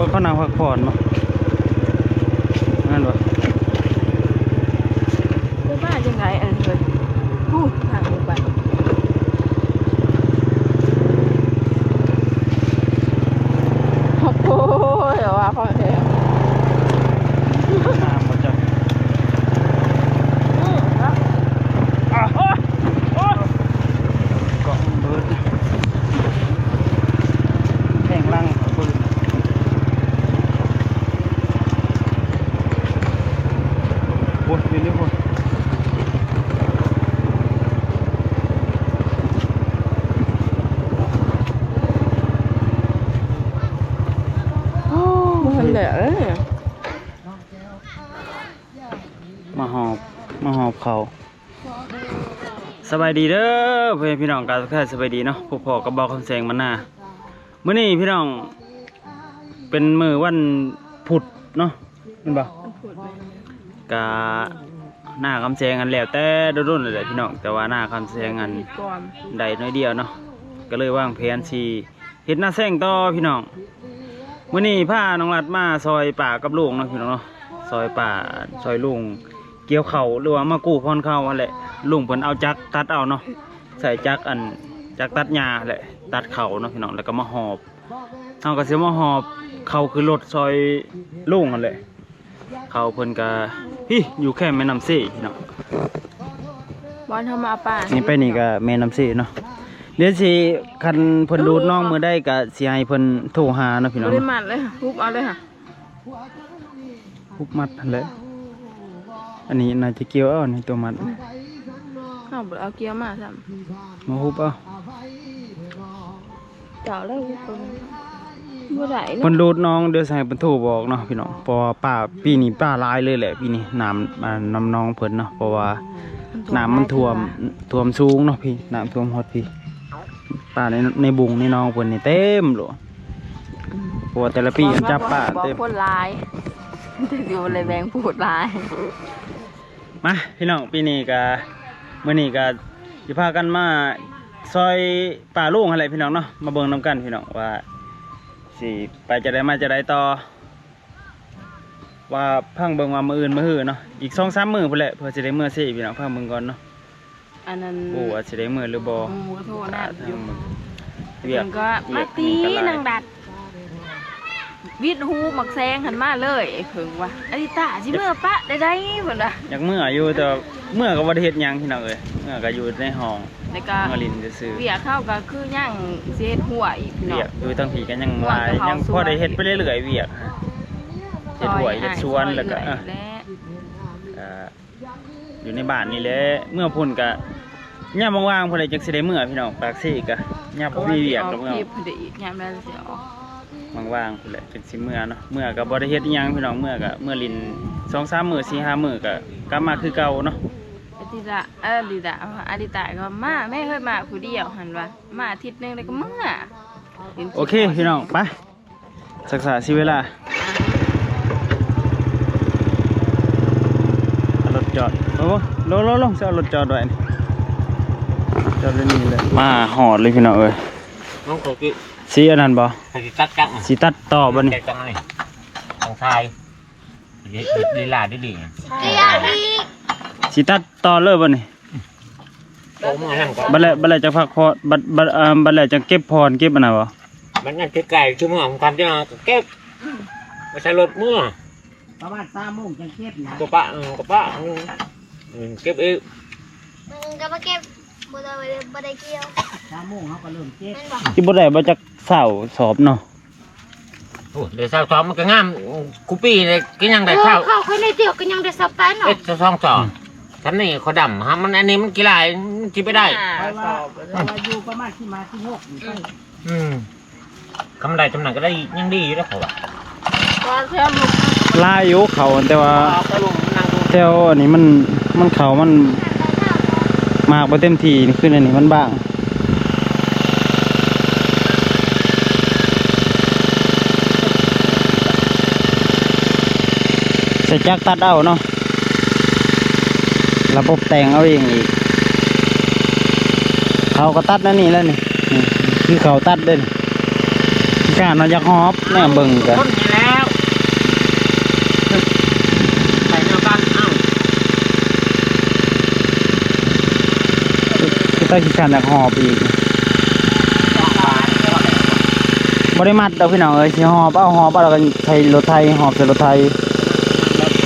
ເຂົານັ່ງພັກຜ່ອນບໍ່? ແມ່ນບໍ່? ໄປມາຈັ່ງໃດອັນນີ້ເອີຍ? ຜູ້ທາງລົງໄປ ໂອ້ຍ ວ່າຂອງແທ້ ງາມບໍ່ຈັກ ອືມ ເນາະ ອາ ໂອ້ຍ ໂອ້ຍ ເກາະເບີດ ແພງຫຼັງເບີດ ໂອ້ຍ ເປັນເດ້ ໂອ້ຍ ໂອ້ຍ ບໍ່ທັນແດດເລີຍ ມາຮອບ ມາຮອບເຂົ້າ. ສະບາຍດີເດີພໍ່ແມ່ພີ່ນ້ອງ ກາບທັກທາຍສະບາຍດີເນາະ ພົບພໍ້ກັບບ່າວຄຳແສງມານາ. ມື້ນີ້ພີ່ນ້ອງ ເປັນມື້ວັນພຸດເນາະ ແມ່ນບໍ່? ວັນພຸດແມ່ນ ກະນາຄຳແສງຫັ້ນແລ້ວແຕ່ດົນໆແລ້ວແຫຼະພີ່ນ້ອງ ແຕ່ວ່ານາຄຳແສງຫັ້ນ ເຮັດກ່ອນ ໄດ້ໜ້ອຍດຽວເນາະ ກະເລີຍວາງແຜນຊິ ເຮັດນາແຊງຕໍ່ພີ່ນ້ອງ. ມື້ນີ້ພານ້ອງລັດມາຊ່ອຍປ້າກັບລຸງເນາະພີ່ນ້ອງເນາະ ຊ່ອຍປ້າຊ່ອຍລຸງກ່ຽວເຂົ້າ ຫຼືວ່າມາກູ້ພອນເຂົ້າຫັ້ນແຫຼະ. ລຸງເພິ່ນເອົາຈັກຕັດເອົາເນາະ ໃຊ້ຈັກອັນ ຈັກຕັດຫຍ້າແຫຼະ ຕັດເຂົ້າເນາະພີ່ນ້ອງ ແລ້ວກໍມາຫອບ. ເຮົາກໍຊິມາຫອບເຂົ້າຂຶ້ນລົດຊ່ອຍລຸງຫັ້ນແຫຼະ. ເຂົ້າເພິ່ນກະພີ້ຢູ່ແຄມແມ່ນ້ຳເຊເນາະ ບ່ອນເຮົາມາເອົາປາ ນີ້ໄປນີ້ກະແມ່ນ້ຳເຊເນາະ. ດຽວຊິ ຄັນເພິ່ນດູດນ້ອງມື້ໃດກະຊິໃຫ້ເພິ່ນໂທຫາເນາະພີ່ນ້ອງ ບໍ່ໄດ້ມັດເລີຍ ຮຸບເອົາເລີຍຫະ ຮຸບມັດຫັ້ນແຫຼະ. ອັນນີ້ໜ້າຈະກ່ຽວເອົາ ນີ້ຕົວມັດ ເຮົາບໍ່ໄດ້ເອົາກ່ຽວມາຊ້ຳ ມາຮຸບເອົາ. ເຈົ້າແລ້ວເພິ່ນບໍ່ໄດ້ເນາະ ເພິ່ນດູດໜອງ ດຽວຊິໃຫ້ເພິ່ນໂທບອກເນາະພີ່ນ້ອງ ເພາະວ່າປາປີນີ້ປາຫຼາຍເລີຍແຫຼະ ປີນີ້ນ້ຳ ນ້ຳໜອງເພິ່ນເນາະ ເພາະວ່ານ້ຳມັນຖ້ວມ ຖ້ວມສູງເນາະພີ່ ນ້ຳຖ້ວມຮອດພີ້ ປາໃນ ໃນບຸງໃນໜອງເພິ່ນນີ້ເຕັມໂລດ ເພາະວ່າແຕ່ລະປີມັນຈັບປາເຕັມ ຄົນຫຼາຍ ແຕ່ຊິບໍ່ໄດ້ແບ່ງພູດຫຼາຍ. ມາພີ່ນ້ອງ ປີນີ້ກະ ມື້ນີ້ກະຊິພາກັນມາຊ່ອຍປ້າລຸງຫັ້ນແຫຼະພີ່ນ້ອງເນາະ ມາເບິ່ງນຳກັນພີ່ນ້ອງວ່າຊິໄປຈັ່ງໃດມາຈັ່ງໃດຕໍ່ ວ່າຟັງເບິ່ງວ່າມື້ອື່ນມື້ຮືເນາະ ອີກສອງສາມມື້ພຸ້ນແຫຼະ ເພື່ອຊິໄດ້ເມືອເຊພີ່ນ້ອງ ຟັງເບິ່ງກ່ອນເນາະ. ອັນນັ້ນ ບໍ່ຮູ້ວ່າຊິໄດ້ເມືອຫຼືບໍ່ ໝູ່ກໍໂທນັດຢູ່ ເພິ່ນກໍມາຕີນາງດັດ ວິດຫູໝາກແຊງຫັ້ນມາເລີຍ ໄອ້ເຜິງວ່າ ອາລິຕາຊິເມືອປະໄດ້ໃດ ເພິ່ນວ່າ ຢາກເມືອຢູ່ ແຕ່ວ່າເມືອກໍບໍ່ໄດ້ເຮັດຫຍັງພີ່ນ້ອງເອີຍ ເມືອກໍຢູ່ໃນຫ້ອງ ແລ້ວກໍມາຫຼິ້ນຊື່ໆ ວຽກເຮົາກໍຄືຍັງຊິເຮັດຮົ້ວອີກພີ່ນ້ອງ ວຽກຢູ່ທາງພີ້ກໍຍັງຫຼາຍ ຍັງພໍໄດ້ເຮັດໄປເລື້ອຍໆ ວຽກ ເຮັດຮົ້ວເຮັດສວນ ແລ້ວກໍ ເອີ ຢູ່ໃນບ້ານນີ້ແຫຼະ ເມືອພຸ້ນກະຍາມວ່າງໆ ພຸ້ນແຫຼະ ຈັ່ງຊິໄດ້ເມືອພີ່ນ້ອງ ປາກເຊກະຍາມບໍ່ມີວຽກດອກເມືອ ຍາມໃດຊິອອກ ວ່າງໆ ພຸ້ນແຫຼະ ຈັ່ງຊິເມືອເນາະ ເມືອກະບໍ່ໄດ້ເຮັດອີ່ຫຍັງພີ່ນ້ອງ ເມືອກະເມືອຫຼິ້ນສອງສາມມື້ ສີ່ຫ້າມື້ກະກັບມາຄືເກົ່າເນາະ ອາທິດລະ ອາລິຕາ ອາລິຕາກໍມາແມ້ເຮີ້ຍ ມາຜູ້ດຽວຫັ້ນວ່າ ມາອາທິດໜຶ່ງແລ້ວກໍເມືອ ໂອເຄພີ່ນ້ອງ ໄປ ສັກສາເສຍເວລາ ເອົາລົດຈອດ ໂອ້ ລົງ ລົງ ລົງ ຊິເອົາລົດຈອດໄວ້ນີ້ ຈອດໄວ້ນີ້ແຫຼະ ມາຮອດເລີຍພີ່ນ້ອງເອີຍ ນ້ອງເຂົາຊິ ຊິອັນນັ້ນບໍ່ ເຂົາຊິຕັດຈັກ ຊິຕັດຕໍ່ບໍ່ນີ້ ຈັກຈັກນີ້ ຕ້ອງຖ່າຍ ລີລາດີໆ ຊິຕັດຕໍ່ເລີຍບໍ່ນີ້ ບໍ່ ມານຳກັນ ບັດແລ້ວ ບັດແລ້ວຈັ່ງພັກຜ່ອນ ບັດ ບັດ ເອີ່ ບັດແລ້ວຈັ່ງເກັບຜ່ອນ ເກັບອັນນັ້ນບໍ່ ມັນຍັງໄກໆ ຊຸມເຮົາກັນຈັ່ງເກັບ ມາໃສ່ລົດເມືອ ປະມານສາມໂມງຈັ່ງເກັບນະ ກໍປະ ເອີ ກໍປະ ເກັບອີກ ອືມ ກໍມາເກັບ ບໍ່ໄດ້ ບໍ່ໄດ້ກ່ຽວ ສາມໂມງເຮົາກໍເລີ່ມເກັບ ແມ່ນບໍ່ ຊິບໍ່ໄດ້ບໍ່ຈັກຊາວສອບເນາະ ໂອ້ ໄດ້ຊາວສອບມັນກໍງາມ ຄູ່ປີນີ້ກໍຍັງໄດ້ຊາວ ເອີ ເຂົ້າໄປໜ້ອຍດຽວກໍຍັງໄດ້ຊາວປາຍເນາະ ເຮັດຊາວສອງສອບ ອືມ ຊ່ຳນີ້ເຂົາດຳຫາ ມັນ ອັນນີ້ມັນຂີ້ຫຼາຍ ມັນຊິໄປໄດ້ ອ່າ ສອບ ແຕ່ວ່າຢູ່ປະມານສິບຫ້າ ສິບຫົກນີ້ໄປ ອືມ ອືມ ຄຳໄດ້ຊ່ຳນັ້ນກໍໄດ້ ຍັງດີຢູ່ເດ້ຂ້ອຍວ່າ ຫຼາຍຢູ່ເຂົ້າ ແຕ່ວ່າແຖວອັນນີ້ມັນ ມັນເຂົ້າມັນໝາກບໍ່ເຕັມທີ່ ຄືອັນນີ້ມັນບາງ ໃຊ້ຈັກຕັດເອົາເນາະ ລະບົບແຕ່ງເອົາເອງອີກ ເຂົາກໍຕັດແນວນີ້ແຫຼະນີ້ ນີ້ຄືເຂົາຕັດເດ້ນີ້ ຄື ການເນາະ ຢາກຫອບແນມເບິ່ງກະ ຄົນນີ້ແລ້ວ ໃສ່ແນວກັນ ເອົ້າ ຄືຕາຂີ້ຄ້ານຢາກຫອບອີກ ບໍ່ໄດ້ມັດດອກພີ່ນ້ອງເອີຍ ຊິຫອບເອົາ ຫອບເອົາ ແລ້ວກໍໃສ່ລົດໄຖ ຫອບໃສ່ລົດໄຖ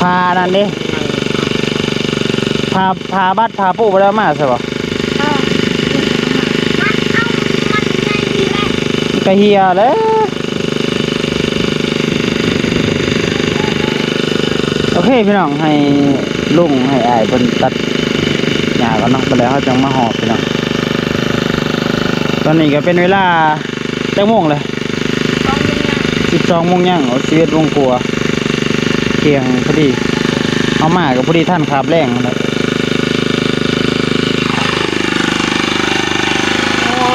ຜ້ານັ້ນເດ້ ຜ້າ ຜ້າບັດ ຜ້າປູບໍ່ໄດ້ເອົາມາໃຊ່ບໍ່? ເອີ ມັດເອົາ ມັດໃຫຍ່ນີ້ແຫຼະ ກະເຫ່ຍແລ້ວ. ໂອເຄພີ່ນ້ອງ ໃຫ້ລຸງໃຫ້ອ້າຍເພິ່ນຕັດຫຍ້າກ່ອນເນາະ ບາດແລ້ວເຮົາຈັ່ງມາຮອດພີ່ນ້ອງ. ຕອນນີ້ກໍເປັນເວລາຈັກໂມງແລ້ວ? ສິບສອງໂມງຍັງ ສິບສອງໂມງຍັງ ໂອ້ ສິບເອັດໂມງກວ່າ ທ່ຽງພໍດີ ເຮົາມາກໍພໍດີທັນຄາບແລງນັ້ນແຫຼະ. ໂອ້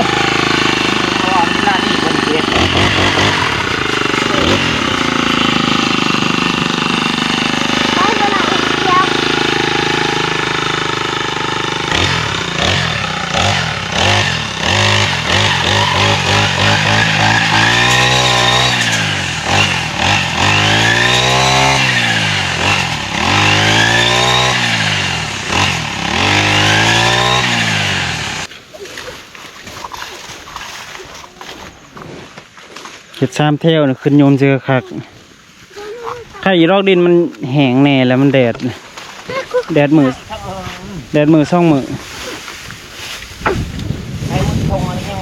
ເວລານີ້ເພິ່ນເຮັດ ເຮັດສາມແຖວນະ ຂຶ້ນໂຍມເສືອຄັກ. ໄຄຢູ່ດອກ ດິນມັນແຫ້ງແດ່ ແລ້ວມັນແດດ ແດດມື້ ແດດມື້ສອງມື້. ໃຫ້ມັນຄົງ ມັນຍັງ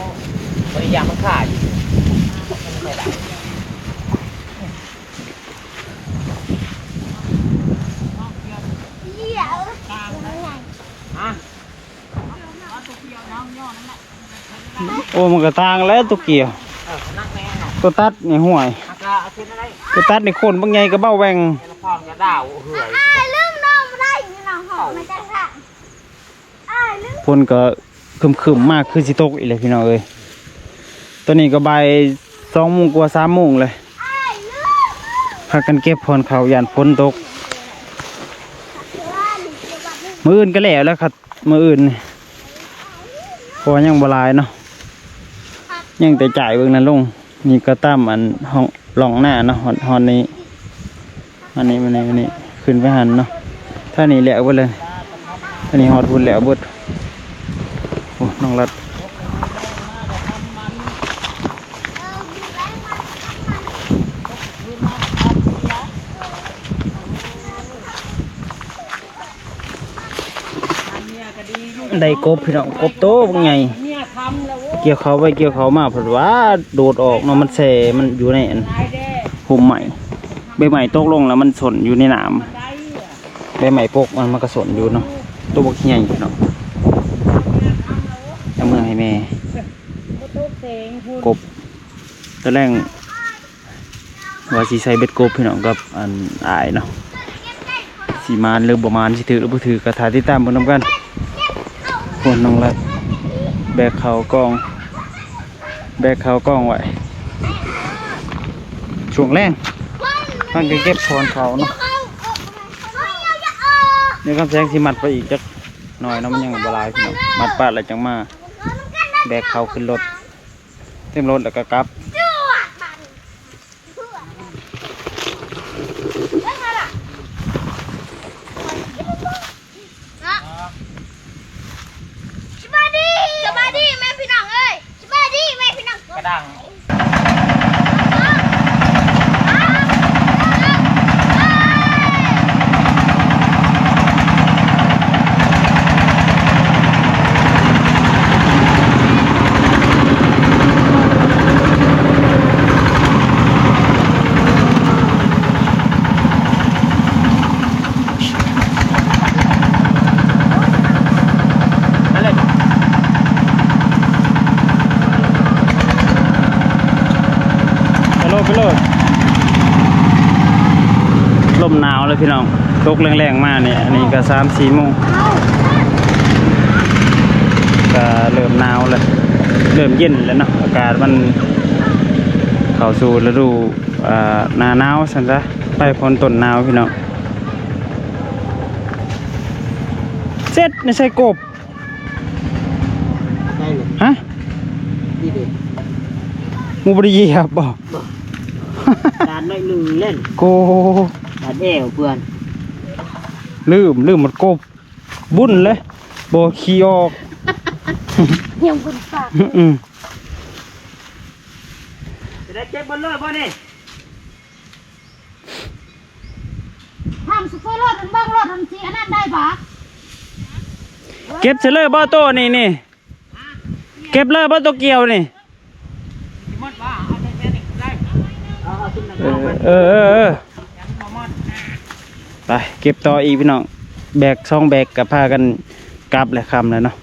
ບໍ່ໄດ້ຢາກມັນຂາດຢູ່ ມັນບໍ່ໄດ້. ໂອ້ ມັນກໍຕ່າງແລ້ວ ຕົວກ່ຽວ ເອີ ໜັກແນ່ເນາະ ຕົວຕັດນີ້ ຫ້ວຍ ອາກາ ອາທິດນັ້ນໄດ້ ຕົວຕັດນີ້ໂຄນບັກໃຫຍ່ກະເບົາແວ່ງ ແຕ່ລະຄອນກະດາວເຮືອຍ ອ້າຍລືມນ້ອງບໍ່ໄດ້ ນ້ອງຫອມມາຈັກສະ ອ້າຍລືມ ຄົນກໍຄຶມໆ ມາຄືຊິຕົກອີກແຫຼະພີ່ນ້ອງເອີຍ. ຕອນນີ້ກໍບ່າຍສອງໂມງກວ່າ ສາມໂມງແລ້ວ ພາກັນເກັບພອນເຂົ້າ ຢ້ານຝົນຕົກ. ມື້ອື່ນກໍແລ້ວແຫຼະຄັບ ມື້ອື່ນນີ້ ເພາະວ່າຍັງບໍ່ຫຼາຍເນາະ ຍັງແຕ່ຈ່າຍເບິ່ງນັ້ນລົງ. ນີ້ກໍຕາມອັນຮ່ອງ ຮ່ອງນາເນາະ ຮອດ ຮອດນີ້ ອັນນີ້ ອັນນີ້ ອັນນີ້ ຂຶ້ນໄປຫັ້ນເນາະ. ທາງນີ້ແລ້ວເບິດເລີຍ ອັນນີ້ຮອດພຸ້ນແລ້ວເບິດ. ໂອ້ ນ້ອງລັດ ໄດ້ກົບພີ່ນ້ອງ ກົບໂຕບັກໃຫຍ່ ກ່ຽວເຂົ້າໄປກ່ຽວເຂົ້າມາ ເພິ່ນວ່າໂດດອອກເນາະ ມັນແຊ່ ມັນຢູ່ໃນອັນ ຮົ່ມໄມ້ ໃບໄມ້ຕົກລົງແລ້ວມັນສົນຢູ່ໃນນ້ຳ ໃບໄມ້ປົກມັນ ມັນກໍສົນຢູ່ເນາະ. ໂຕບັກໃຫຍ່ພີ່ນ້ອງ ເອົາເມືອໃຫ້ແມ່ ກົບ ຕອນແລງ ວ່າຊິໃສ່ເບັດກົບພີ່ນ້ອງ ກັບອັນອ້າຍເນາະ ຊິໝານຫຼືບໍ່ໝານ ຊິຖືກຫຼືບໍ່ຖືກ ກໍຖ້າຕິດຕາມເບິ່ງນຳກັນ. ໂອ້ ນ້ອງລັດ ແບກເຂົ້າກອງ ແບກເຂົ້າກອງໄວ້ ຊ່ວງແລງ ມັນກໍເກັບຖອນເຂົ້າເນາະ. ດຽວຄຳແສງຊິມັດໄປອີກຈັກໜ້ອຍເນາະ ມັນຍັງບໍ່ຫຼາຍພີ່ນ້ອງ ມັດປາດແລ້ວຈັ່ງມາແບກເຂົ້າຂຶ້ນລົດ ເຕັມລົດແລ້ວກໍກັບ. ສະບາຍດີ ສະບາຍດີແມ່ພີ່ນ້ອງເອີຍ ສະບາຍດີແມ່ພີ່ນ້ອງ ກະດັງ. ໄປໂລດ ໄປໂລດ ລົມໜາວເລີຍພີ່ນ້ອງ ຕົກແລງໆມານີ້ ອັນນີ້ກໍສາມສີ່ໂມງ ກໍເລີ່ມໜາວແລ້ວ ເລີ່ມເຢັນແລ້ວເນາະ ອາກາດມັນເຂົ້າສູ່ລະດູ ອ່າ ໜ້າໜາວຊັ້ນຊະ ປາຍຝົນຕົ້ນໜາວພີ່ນ້ອງ. ເສັດໃນໃສ່ກົບ ໄດ້ເລີຍ ຮະ ນີ້ເດ້. ບໍ່ໄດ້ຢຽບບໍ່? ບໍ່ ດານໜ້ອຍໜຶ່ງເລີຍ ໂກ ດານແອວເພື່ອນ ລືມ ລືມໝົດ ໂກ ບຸນເລີຍ ບໍ່ຂີ່ອອກ ຍັງບໍ່ໄດ້ປາກ ອືມ ຈະໄດ້ເກັບໝົດເລີຍບໍ່ນີ້? ຖາມໂຊເຟີລົດ ເບິ່ງລົດ ມັນຊິອັນນັ້ນໄດ້ບໍ່? ເກັບໃສ່ເລີຍບໍ່ໂຕນີ້ນີ້? ເກັບເລີຍບໍ່ໂຕກ່ຽວນີ້? ເອີ ເອີ ເອີ ເອີ ໄປເກັບຕໍ່ອີກພີ່ນ້ອງ ແບກສອງແບກກໍພາກັນກັບແຫຼະ ຄ່ຳແລ້ວເນາະ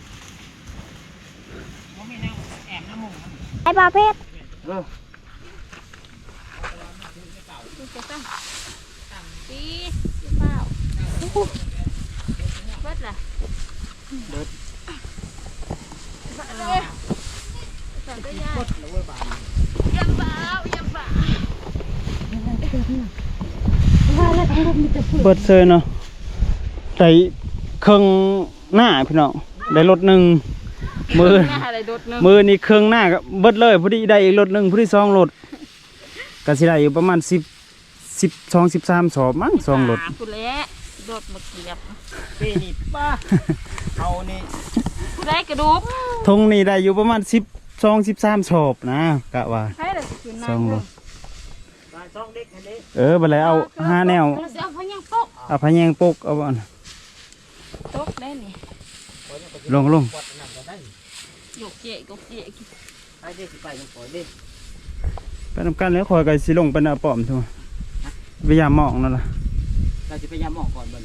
ໄອ້ບ່າວເພັດ ເອີ. ປີ ເກົ້າ ໂອ້ໂຫ ເບິດລະ ເບິດ ເບິດ ເບິດເຊີຍເນາະ ໄດ້ເຄິ່ງໜ້າພີ່ນ້ອງ ໄດ້ລົດໜຶ່ງ ມື້ ມື້ນີ້ເຄິ່ງໜ້າກໍເບິດເລີຍ ພໍດີໄດ້ອີກລົດໜຶ່ງ ພໍດີສອງລົດ ກໍຊິໄດ້ຢູ່ປະມານສິບ ສິບສອງ ສິບສາມສອບມັ້ງ ສອງລົດ ພຸ້ນແຫຼະ ລົດມາກຽບ ປີນີ້ປ້າ ເຮົານີ້ ຜູ້ໃດກະດູກ ທົ່ງນີ້ໄດ້ຢູ່ປະມານສິບສອງ ສິບສາມສອບນະ ກະວ່າ ໃຜລະຊິຂຶ້ນມາ ສອງລົດ ເອີ ບັດແລ້ວເອົາ ຫາແນວ ເອົາພະແຍງປົກ ເອົາພະແຍງປົກ ເອົາອັນ ຕົກໄດ້ນີ້ ລົງ ລົງ ຍົກເຈກຍົກເຈກ ໃຜເດ້ຊິໄປນຳຂ້ອຍເດ້ ໄປນຳກັນແລ້ວ ຂ້ອຍກໍຊິລົງໄປນາປ້ອມໂທ ໄປຢາມມອງນັ້ນລະ ເຈົ້າຊິໄປຢາມມອງກ່ອນເບິ່ງ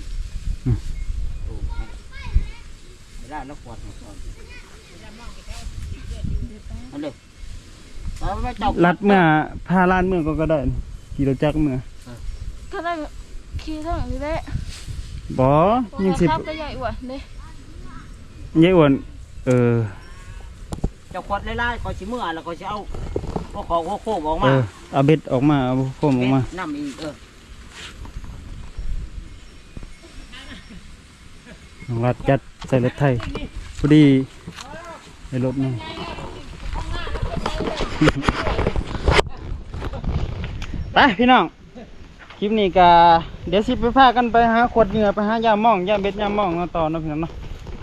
ອືມ ໂອ້ ເວລາລາວກວດໃຫ້ກ່ອນ ອັນເດີ ລັດເມືອ ພາຫຼານເມືອກໍ ກໍໄດ້ ຂີ່ລົດຈັກເມືອ ກໍໄດ້ ຂີ່ທາງນີ້ແຫຼະ ບໍ່ ຍັງຊິ ໂທລະສັບກໍຍາຍອ້ວນເດ້ ຍາຍອ້ວນ ເອີ ເຈົ້າກວດຫຼາຍໆ ຂ້ອຍຊິເມືອ ແລ້ວຂ້ອຍຊິເອົາຫົວຂອງຫົວໂຄມອອກມາ ເອີ ເອົາເບັດອອກມາ ເອົາໂຄມອອກມາ ເບັດນຳອີກ ເອີ ນ້ອງລັດຈັດໃສ່ລົດໄຖ ພໍດີໄດ້ລົດໜຶ່ງ ໄປພີ່ນ້ອງ ຄລິບນີ້ກະດຽວຊິໄປພາກັນໄປຫາຂວດເຫຍື່ອ ໄປຫາຢາມມອງ ຢາມເບັດ ຢາມມອງເນາະ ຕໍ່ເນາະພີ່ນ້ອງເນາະ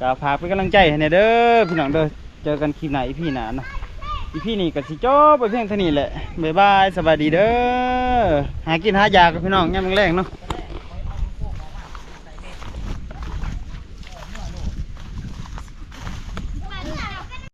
ກະຝາກເປັນກຳລັງໃຈໃຫ້ແດ່ເດີພີ່ນ້ອງເດີ ເຈີກັນຄລິບໜ້າ ອີພີໜ້າເນາະ ອີພີນີ້ກະຊິຈົບໄປພຽງເທົ່ານີ້ແຫຼະ ບາຍບາຍ ສະບາຍດີເດີ ຫາກິນຫາຢາກັນພີ່ນ້ອງ ຍາມແລງໆເນາະ.